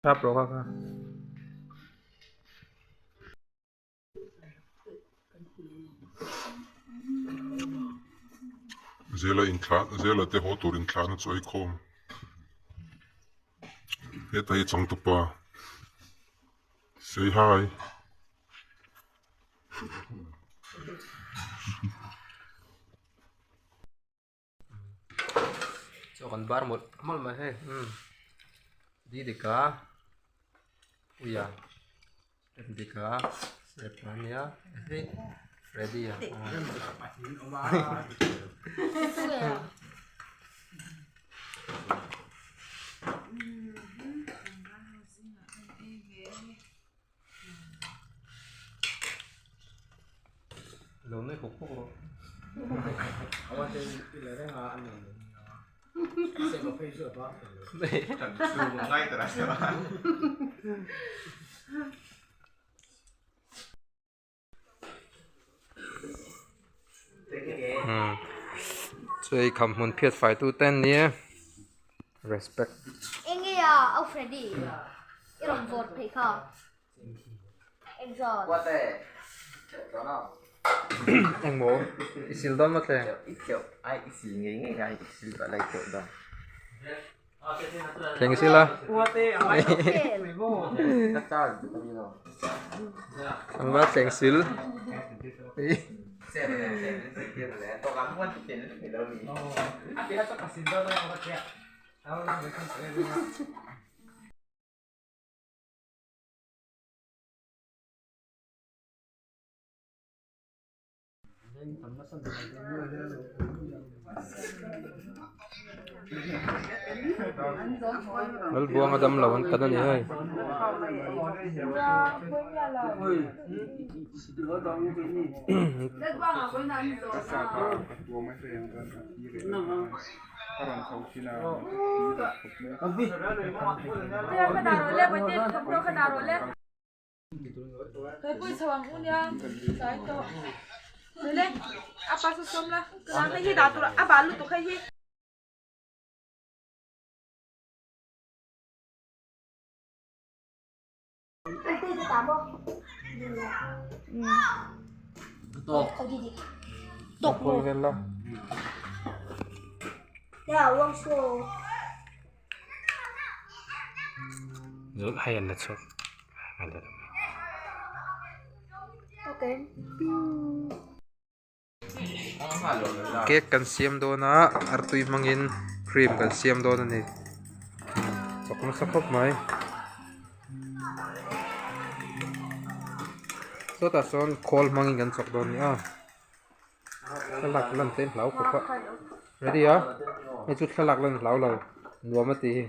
Tap rawh kha kha. Zela inthlan Zela te haw tur inthlan a chawi khawm heta hi changtupa say hi. Chaw kan bar mawlh mawlh mai hei umm Didika Puia Dika Sepa ania hei Freddy a Lo nui huk huk rawh. Chu ei kham hmun phiat fai tu te an nia respect. Enge a au Freddy i rawn vote phei kha engzawt. Engmaw i sil dawn maw thleng. Thleng i sil a. Tlangval thleng sil. Lalbuanga dam lo an tan a ni hei. Cake kan siam dawn a artui hmangin cream kan siam dawn a ni chawk nasa khawp mai sawtah sawn khawl hmangin kan chawk dawn a ni a thlalak lan te hlau khawp a ready a hei chu thlalak lan hlau lo nuam a ti hi.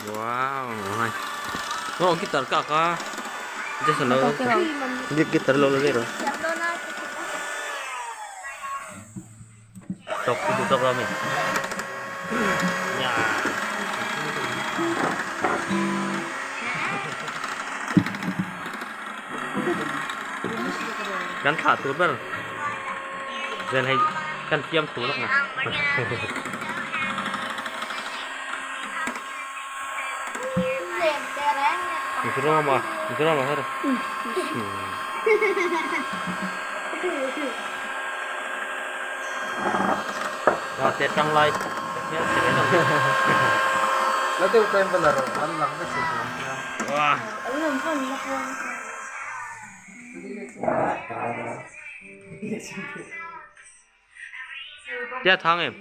Wow oh guitar ka ka Jason lo guitar lo lo le ro tok itu tok rame ya kan thlah tur ber zen hei kan fiam thu lawk na Drama, drama her. Rồi tiệt trong lai. La deuh tlem va la rawh an lang vek thei tur ania. Wow. Tia thang em?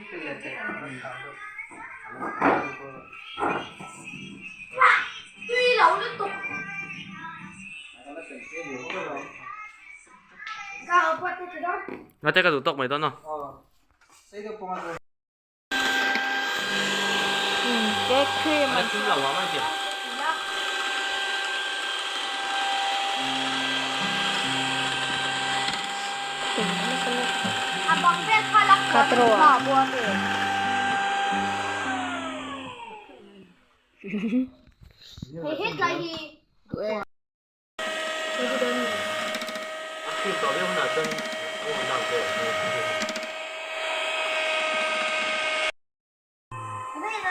Tui lo lutuk. Nga te ka duh tawk mai dawn a. Cake cream an siam.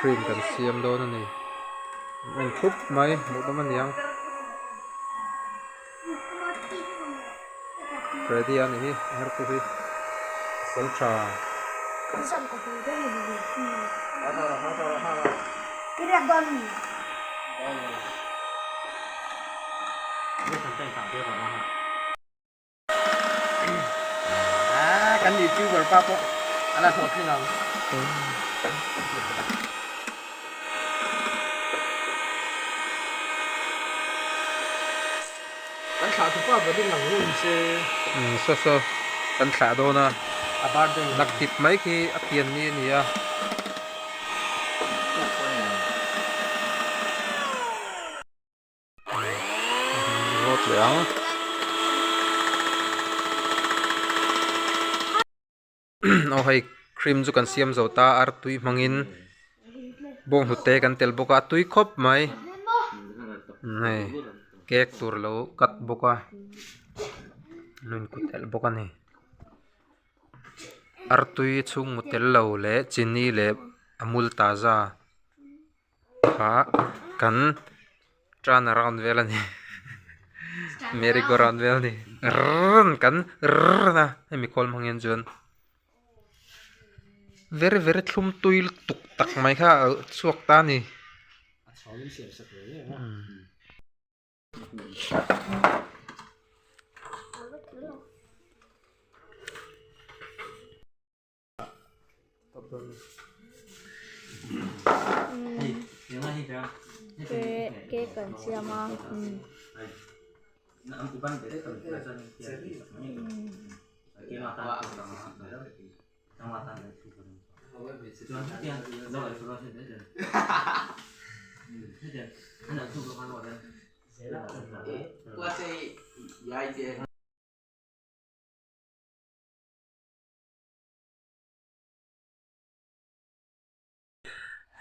Cream kan siam dawn a ni an en thup mai hmuh dawm a niang Freddy a ni hi a her tu hi pasal tha. Kan youtuber pa pawh a la hlawhtling ang. Kan thlah tu pa ber hi lang ngun se. Umm saw saw kan thlah dawn a. A birthday. Nak tip mai khi a pian ni a ni a. Rawt leh ang. Aw hei cream chu kan siam zo ta a tui hmangin bawnghnute kan tel bawk a a tui khawp mai hei cake tur lo cut bawk a nun kut elh bawk a ni artui chhungmu tel lo leh chini leh amul taza. Ah kan turn around vel a ni merry go round vel a ni rrrr kan rrrr a hemi khawl hmang hian chuan very very thlum tui lutuk tak mai kha a chhuak ta a ni. Cake an siam a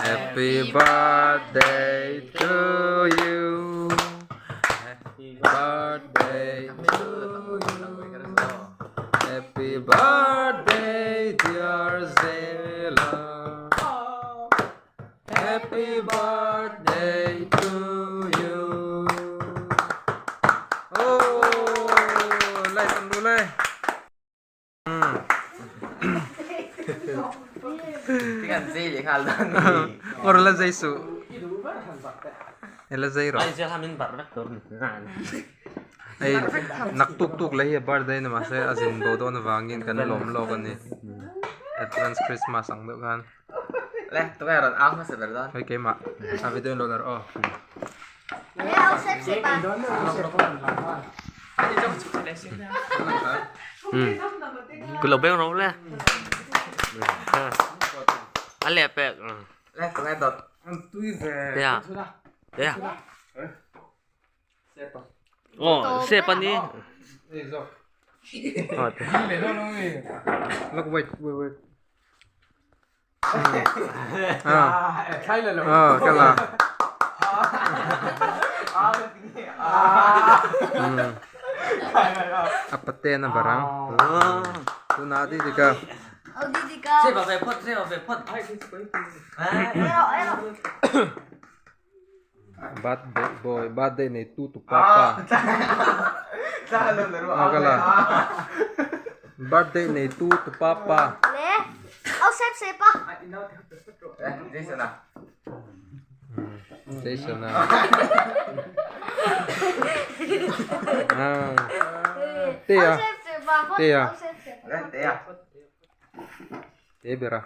Happy birthday to you Happy birthday to you Happy birthday dear Zela Happy birthday to you Oh light an rul e. Ngawr la zei suh. La zei rawh. Hei nak tuk tuk leh hi a birthday ni mahse a zin bo dawn avangin kan lawm lawk a ni. Advance Christmas ang deuh khan. Hei keimah a video in lo la rawh aw. Cứ lộc beng ro le. A leh pek. Te a. Te a. Oh, sep ani. Look wait wait wait. Ah, ka la. A paten a barang. Tuna di dika. Birthday boy, birthday nei tu tu papa. Ah, ka la. Birthday nei tu tu papa. Jason a. Ah. Te a. Te a. Te ber a.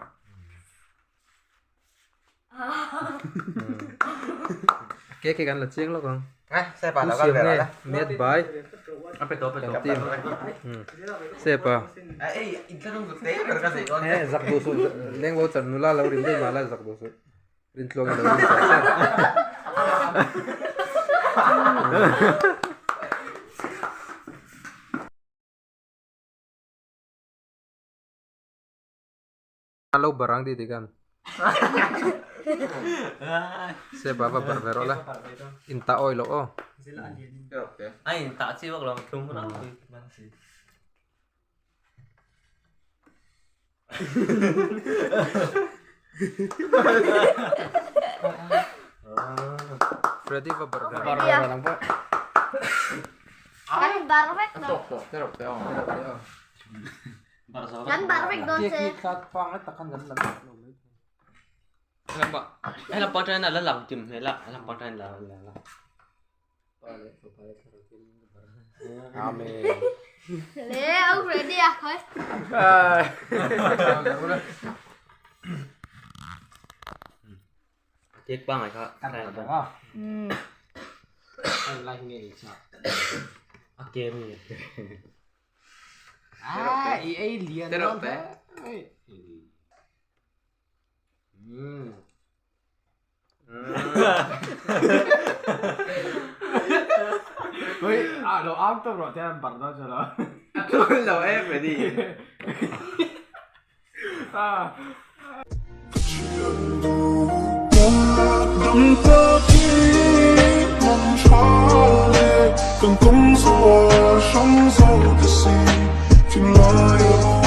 Cake hi kan la chiang lawk ang. Tu siam nge made by kan team. Sepa. He zak duh suh leng bo char nula lo rim daih mah la zak duh suh. Rintluang in lo rim char char. A lo bar ang tih ti khan se ba va bar ve rawh la in tah awi loh aw. A in tah chi vak lo ang thlum hunah pui man si. Freddy va bar ve bar ve rawh ang pawh. Kan bar vek dawn. Kan bar vek dawn che. He lam pang ṭan a la lang tim hmel a, he lam pang ṭan la la la. Amen. Le ông ready à thôi. Cake pangai kha a ke mi. Kan kawng zawh a hrang zo ta si thinlai a.